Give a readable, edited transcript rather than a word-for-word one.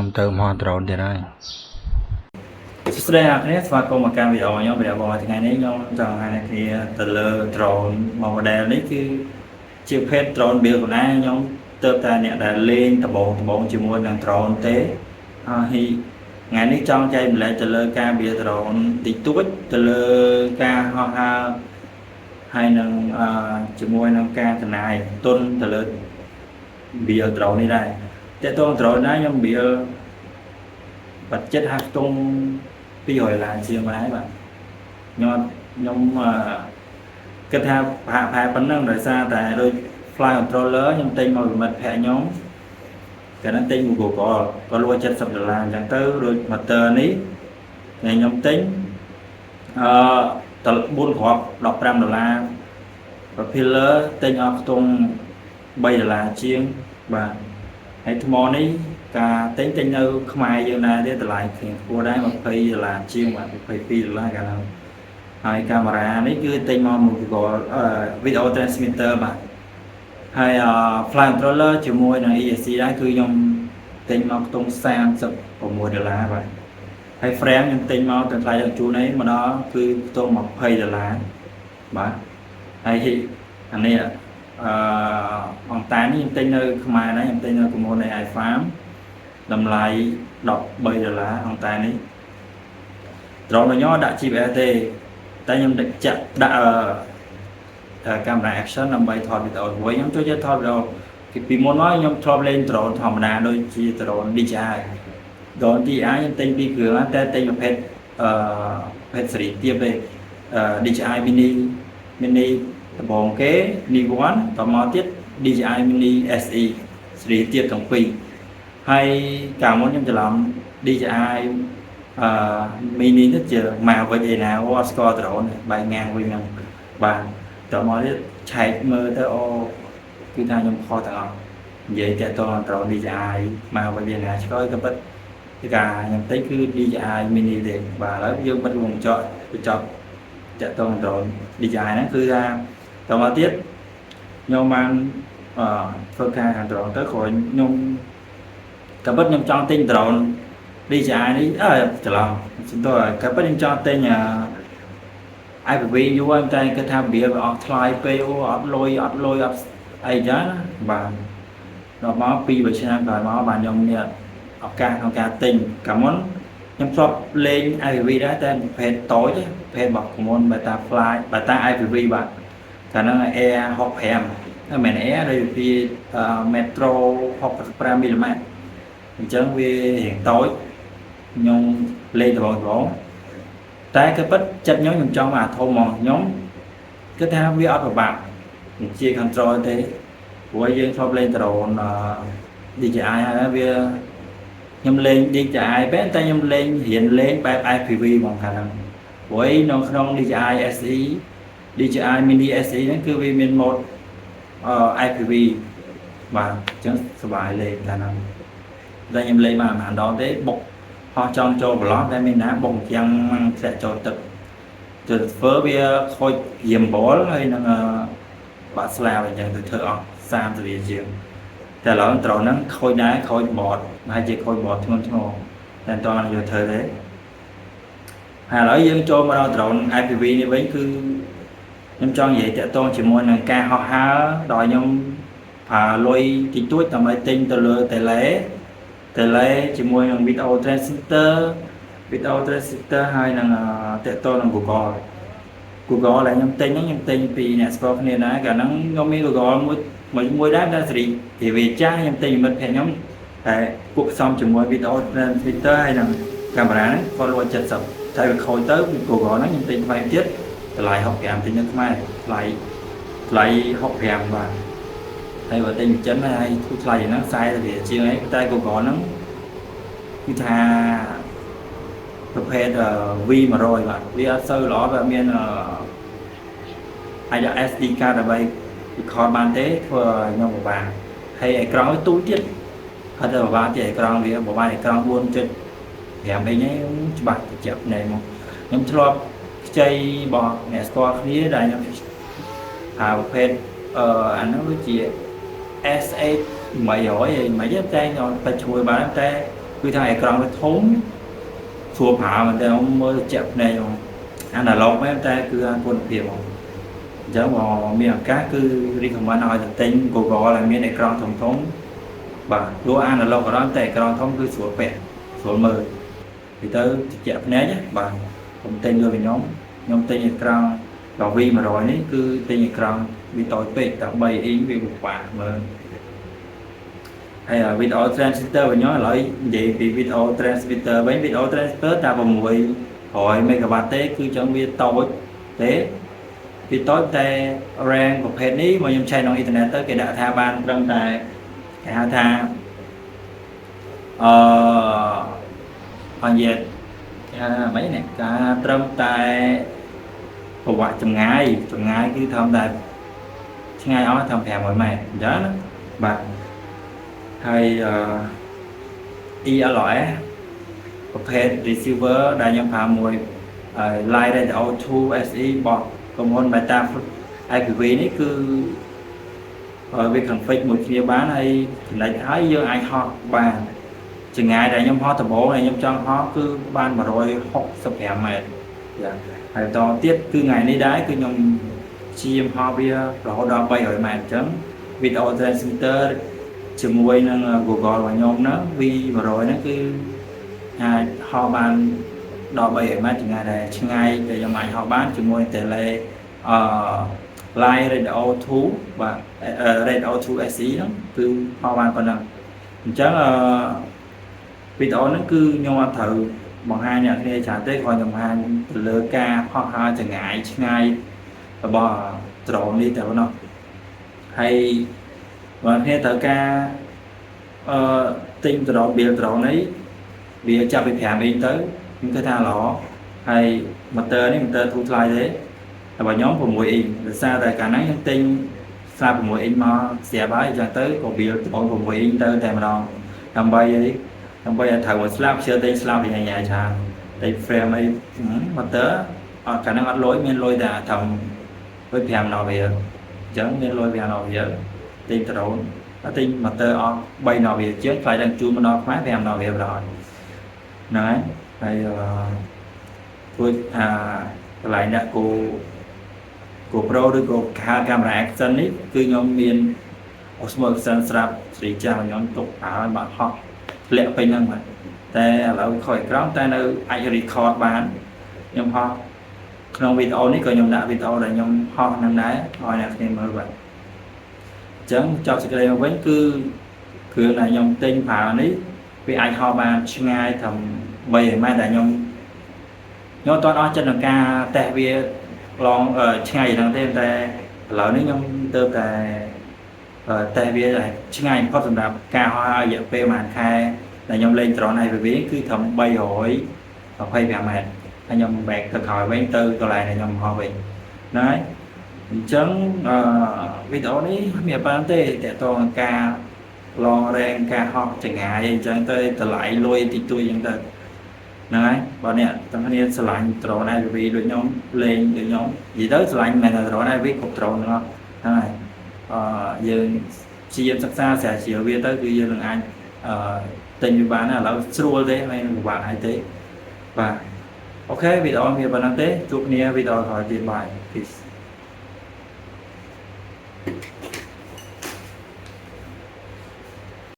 ខ្ញុំទៅមក drone ទៀតហើយ សួស្តីអ្នកគ្នាស្វាគមន៍មកកាន់វីដេអូខ្ញុំវីដេអូរបស់ថ្ងៃនេះខ្ញុំចង់ឲ្យអ្នកគ្នាទៅលើ drone មួយ model នេះគឺជាភេទ drone build ខ្លួនឯងខ្ញុំទៅតែអ្នកដែលលេងដបងដបងជាមួយនឹង drone ទេហើយថ្ងៃនេះចង់ចែកម្លែកទៅលើការ build drone តិចតួចទៅលើការហោះហើរហើយនឹងអឺជាមួយនឹងការចំណាយទុនទៅលើ build drone នេះដែរតើតង drone ដែរខ្ញុំ build បាត់ចិត្តហាខ្ទង់200ឡានជាងដែរបាទខ្ញុំអឺគិតថាប្រហាក់ប្រហែលប៉ុណ្ណឹងដោយសារតែដូច fly controller ខ្ញុំទិញមកពីមិត្តភក្តិខ្ញុំកាលហ្នឹងទិញមក Google ក៏លក់70ដុល្លារអញ្ចឹងទៅដូច motor នេះដែលខ្ញុំទិញអឺត4គ្រាប់15ដុល្លារ propeller ទិញអស់ខ្ទង់3ដុល្លារជាងបាទហើយថ្មនេះការទិញទិញនៅខ្មែរយើងដែរទេតម្លៃគ្រាខ្ពស់ដែរ20ដុល្លារជាងបាទ22ដុល្លារកាលហ្នឹងហើយកាមេរ៉ានេះគឺទិញមកមួយ Google video transmitter បាទហើយ fly controller ជាមួយនឹង ESC ដែរគឺខ្ញុំទិញមកខ្ទង់36ដុល្លារបាទហើយ frame ខ្ញុំទិញមកទាំងថ្លៃដឹកជូននេះមកដល់គឺខ្ទង់20ដុល្លារបាទហើយអានេះអឺអង្តែននេះខ្ញុំទិញនៅខ្មែរដែរខ្ញុំទិញនៅក្រុមហ៊ុន AI Farm តម្លៃ13ដុល្លារអង្តែននេះត្រង់ខ្ញុំដាក់ GPS ទេតែខ្ញុំដាក់ចាក់ដាក់អឺកាមេរ៉ា action ដើម្បីថតវីដេអូព្រោះខ្ញុំចូលចិត្តថតវីដេអូពីមុនមកខ្ញុំធ្លាប់លេង drone ធម្មតាដូចជា drone DJI drone DJI ខ្ញុំទិញពីរគ្រឿងតែទិញប្រភេទអឺប្រភេទសេរីទាបទេអឺ DJI Mini Mini ដំបូងគេ Mini 1តមកទៀត DJI Mini SE សេរីទាបទាំងពីរហើយកាលមុនខ្ញុំច្រឡំ DJI អឺ Mini នេះជា Mavic ឯណាអូអត់ស្គាល់ drone បែកងាងវិញហ្នឹងបាទតមកទៀតឆែកមើលទៅអូគឺថាខ្ញុំខុសទាំងអស់និយាយតាក់ទងនឹង drone DJI Mavic ឯណាឆ្លើយក៏ពិតគឺការខ្ញុំទិញគឺ DJI Mini ទេបាទឥឡូវយើងបិទវងចកបញ្ចប់តាក់ទង drone DJI ហ្នឹងគឺថាតមកទៀតខ្ញុំបានអឺធ្វើការខាង drone ទៅក្រោយខ្ញុំក៏ពិតខ្ញុំចង់ទិញ drone DJI នេះអើច្រឡំសំទោសក៏ពិតខ្ញុំចង់ទិញអឺ FPV យូរហើយតែគិតថាវាអស់ថ្លៃពេកអូអត់លុយអត់លុយអត់អីចឹងណាបាទដល់មក2 3ឆ្នាំក្រោយមកបាទខ្ញុំមានឱកាសក្នុងការទិញកាលមុនខ្ញុំធ្លាប់លេង FPV ដែរតែប្រភេទតូចប្រភេទរបស់ក្រុមហ៊ុន Betaflight Beta FPV បាទកាលហ្នឹង Air 65តែមិនមែន Air ដូចពី Metro 65មីលីម៉ែត្រអញ្ចឹងវារៀងតូចខ្ញុំលេងដំបូងដំបូងតែក៏ពិតចិត្តខ្ញុំខ្ញុំចង់មកអាធំហ្មងខ្ញុំគិតថាវាអត់ពិបាកជា control ទេព្រោះយើងធ្លាប់លេង drone DJI ហើយវាខ្ញុំលេង DJI បែបតែខ្ញុំលេងរៀនលេងបែប FPV ហ្មងខាងហ្នឹងព្រោះនៅក្នុង DJI SE DJI Mini SE ហ្នឹងគឺវាមាន mode FPV បាទអញ្ចឹងសប្បាយលេងកាលហ្នឹងតែខ្ញុំលេងបានប្រហែលដងទេបុកហោះចង់ចូលប្រឡោះតែមានណាបុកយ៉ាងធ្លាក់ចូលទឹកទៅធ្វើវាខូចយាមបលហើយនឹងបាក់ស្លាបអញ្ចឹងទៅធ្វើអស់30រៀលជាងតែឥឡូវត្រូវហ្នឹងខូចដែរខូចបតប្រហែលជាខូចបតធ្ងន់ធ្ងរតែមិនតន់យកធ្វើទេហើយឥឡូវយើងចូលមកដល់ drone FPV នេះវិញគឺខ្ញុំចង់និយាយតាក់ទងជាមួយនឹងការហោះហើរដោយខ្ញុំប្រើលុយតិចតួចដើម្បីទិញទៅលើ tele tele ជាមួយនឹង video transmitter video transmitter ហើយនឹងតាក់ទងនឹង Google Google ដែលខ្ញុំទិញហ្នឹងខ្ញុំទិញពីអ្នកស្គាល់គ្នាដែរកាលហ្នឹងខ្ញុំមាន Google មួយមួយមួយដែរតែសេរីវាវាចាស់ខ្ញុំទិញមិត្តភក្តិខ្ញុំតែគួបផ្សំជាមួយ video transmitter ហើយនឹងកាមេរ៉ាហ្នឹងគាត់លក់70តែវាខូចទៅ Google ហ្នឹងខ្ញុំទិញថ្មីទៀតតម្លៃ65ទិញនៅខ្មែរថ្លៃថ្លៃ65បាទហើយបើទិញពីចិនហើយធូរថ្លៃហ្នឹង40រៀលជាងអីតែ Google ហ្នឹងគឺថាប្រភេទ V100 បាទវាអត់សូវល្អវាមានអាច SD card ដើម្បី record បានទេធ្វើឲ្យខ្ញុំពិបាកហើយអេក្រង់វាទូចទៀតអត់ទៅពិបាកទៀតអេក្រង់វាពិបាកអេក្រង់4.5អីហ្នឹងច្បាស់ទៅជាប់ភ្នែកមកខ្ញុំធ្លាប់ខ្ចីរបស់អ្នកស្គាល់គ្នាដែលខ្ញុំហៅប្រភេទអឺអាហ្នឹងដូចជា S8 800អីមិនទេតែខ្ញុំទៅជួយបានតែ គឺថាអេក្រង់វាធំស្រួលប្រើមែនតើមើលជាក់ភ្នែកហ្មង analog មែនតែគឺគុណភាពហ្មងអញ្ចឹងបើមានឱកាសគឺ recommend ឲ្យទៅទិញ Google ដែលមានអេក្រង់ធំធំបាទទោះ analog ក៏ដោយតែអេក្រង់ធំគឺស្រួលពាក់ស្រួលមើលពីទៅជាក់ភ្នែកបាទខ្ញុំទិញលើខ្ញុំខ្ញុំទិញអេក្រង់ដល់ V100 នេះគឺទិញអេក្រង់វាតូចពេកតែ3អ៊ីងវាពិបាកមើលហើយ video transmitter វិញឥឡូវនិយាយពី video transmitter វិញ video transmitter តែ600 megawatt ទេគឺចឹងវាតូចទេវាតូចតែ range ប្រភេទនេះមកខ្ញុំឆែកក្នុងអ៊ីនធឺណិតទៅគេដាក់ថាបានត្រឹមតែគេហៅថាអឺអញ្ញេគេហៅថាម៉េចនេះការត្រឹមតែប្រវត្តិចម្ងាយចម្ងាយគឺធម្មតាឆ្ងាយអស់ត្រឹម500ម៉ែត្រអញ្ចឹងណាបាទហើយអឺ ELRS ប្រភេទ receiver ដែលខ្ញុំប្រើមួយហើយ LiteRadio 2 SE របស់ក្រុមហ៊ុន Betaflight FPV នេះគឺវា config មួយគ្នាបានហើយចំណុចហើយយើងអាចហោះបានចម្ងាយដែលខ្ញុំហោះដំបូងដែលខ្ញុំចង់ហោះគឺបាន165ម៉ែត្រយ៉ាងហើយបន្តទៀតគឺថ្ងៃនេះដែរគឺខ្ញុំព្យាយាមហោះវារហូតដល់300ម៉ែត្រអញ្ចឹង video transmitter ជាមួយនឹង Google របស់ខ្ញុំហ្នឹង V100 ហ្នឹងគឺអាចហោះបានដល់300ម៉ែត្រចម្ងាយដែលឆ្ងាយដែលខ្ញុំអាចហោះបានជាមួយ tele អឺ LiteRadio 2បាទ Radio 2 SE ហ្នឹងគឺហោះបានប៉ុណ្ណឹងអញ្ចឹងអឺវីដេអូហ្នឹងគឺខ្ញុំអត់ត្រូវបង្ហាញអ្នកគ្នាច្រើនទេគ្រាន់តែបង្ហាញទៅលើការហោះហើរចម្ងាយឆ្ងាយរបស់ drone នេះតែប៉ុណ្ណោះហើយបើគ្នាត្រូវការអឺទិញ drone build drone នេះវាចាប់ពី5អ៊ីងទៅខ្ញុំគិតថាល្អហើយ motor នេះ motor ធូរថ្លៃទេតែបើខ្ញុំ6អ៊ីងដោយសារតែកាលហ្នឹងខ្ញុំទិញស្លាប6អ៊ីងមកស្រាប់ហើយអញ្ចឹងទៅក៏ build drone 6អ៊ីងទៅតែម្ដងដើម្បីអីដើម្បីឲ្យត្រូវមកស្លាប់ជឿទិញស្លាប់ញ៉ៃញ៉ៃច្រើនទិញ frame អី motor អត់កាលហ្នឹងអត់លុយមានលុយតែត្រឹមលុយ5ដុល្លារអញ្ចឹងមានលុយ5ដុល្លារទិញ drone ទិញ motor អស់3ដុល្លារជាងថ្លៃដល់ជូនមកដល់ខ្មែរ5ដុល្លារបណ្ដោយហ្នឹងហើយហើយអឺធ្វើអាកន្លែងដាក់គោ GoPro ឬក៏ហៅកាមេរ៉ា action នេះគឺខ្ញុំមាន Osmo Action ស្រាប់ស្រីចាស់ខ្ញុំទុកឲ្យបាក់ហោះធ្លាក់ពេញហ្នឹងបាទតែឥឡូវខ້ອຍក្រោមតែនៅអាច record បានខ្ញុំហោះក្នុងវីដេអូនេះក៏ខ្ញុំដាក់វីដេអូដែលខ្ញុំហោះនឹងដែរឲ្យអ្នកគ្នាមើលបាទអញ្ចឹងចប់សេចក្តីមកវិញគឺគ្រឿងដែលខ្ញុំទិញប្រើនេះវាអាចហោះបានឆ្ងាយត្រឹម3ម៉ែត្រដែលខ្ញុំខ្ញុំអត់ទាន់អស់ចិត្តក្នុងការតេស្តវាឡងឆ្ងាយហ្នឹងទេតែឥឡូវនេះខ្ញុំទៅតែតេស្តវាឆ្ងាយបំផុតសម្រាប់ការហោះរយៈពេលប្រហែលខែដែលខ្ញុំលេង drone FPV គឺត្រឹម325ម៉ែត្រហើយខ្ញុំ back ទៅក្រោយវិញទៅកន្លែងដែលខ្ញុំហោះវិញហ្នឹងហើយអញ្ចឹងអឺវីដេអូនេះមានប៉ុណ្្នឹងទេតកតងការឡងរែងការហោះចង្ងាយអញ្ចឹងទៅតម្លៃលុយតិចតួចអញ្ចឹងទៅហ្នឹងហើយបើអ្នកទាំងគ្នាស្រឡាញ់ drone FPV ដូចខ្ញុំលេងដូចខ្ញុំនិយាយទៅស្រឡាញ់មិនមែនតែ drone FPV គ្រប់ drone ទាំងអស់ហ្នឹងហើយអឺយើងព្យាយាមសិក្សាស្រាវជ្រាវវាទៅគឺយើងនឹងអាចអឺទិញវាបានឥឡូវស្រួលទេមិនពិបាកអីទេបាទ OK វីដេអូមានប៉ុណ្្នឹងទេជួបគ្នាវីដេអូក្រោយទៀត bye, peace.